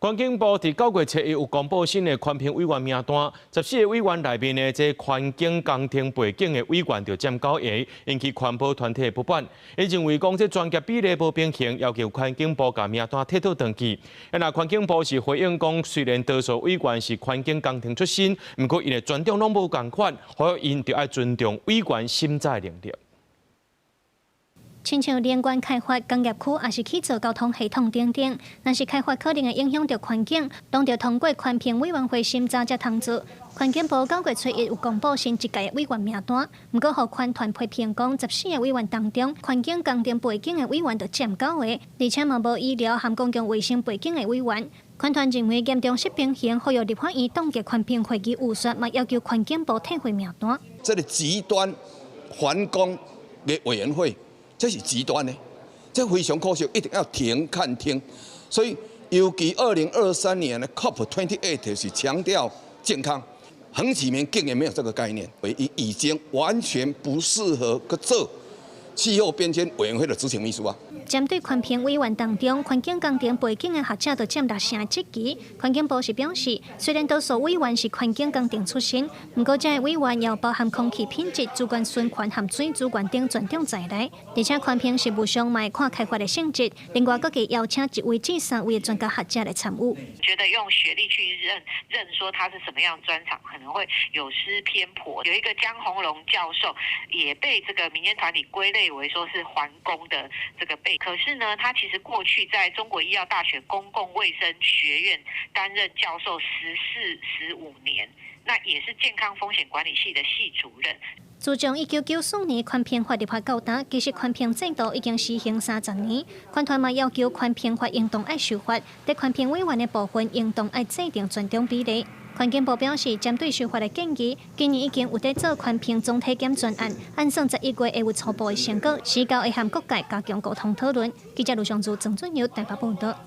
環境部佇9月7日有公布新的環評委員名單，14個委員內面的這環境工程背景的委員就佔九個，引起環保團體的不滿。𪜶認為講這專業比例無平衡，要求環境部共名單退倒轉去。啊，若環境部是回應講，雖然多數委員是環境工程出身，毋過𪜶的專長攏無仝款，所以𪜶著愛尊重委員審查能力。親像能源開發、工業區，抑是去做交通系統等等，若是開發可能會影響著環境，攏著通過環評委員會審查才通做。環境部9月7日有公布新一屆的委員名單，毋過予環團批評講，14個委員當中，環境工程背景的委員就佔九個，而且嘛無醫療和公共衛生背景的委員。環團認為嚴重失平衡，呼籲立法院凍結環評會議預算，嘛要求環境部退回名單。這個極端環工的委員會。這是極端的，這非常可惜，一定要停看聽。所以，尤其2023年的 COP28 是強調健康，彭啟明竟然沒有這個概念，已經完全不適合閣做氣候變遷委員會的執行秘書啊。針對環評委員當中，環境工程背景的學者就佔六成之多。環境部是表示，雖然多數委員是環境工程出身，毋過這个委員也包含空氣品質、資源循環和水資源等專長在內。而且環評實務上嘛會看開發的性質，另外閣會邀請一位至三位的專家學者來參與。覺得用學歷去認說他是什麼樣專長，可能會有失偏頗。有一個江宏龍教授也被這個民間團體歸類為說是環工的這個背，可是呢，他其實過去在中國醫藥大學公共衛生學院擔任教授14、15年，那也是健康風險管理系的系主任。自從1994年環評法立法到今，其實環評制度已經實行30年。環團嘛要求環評法應當愛修法，佇環評委員的部分應當愛制定專長比例。環境部表示，針對修法的建議，今年已經有佇做環評總體檢專案，按算11月會有初步的成果，時到會和各界加強溝通討論。記者盧尚祖、鄭俊友台北報道。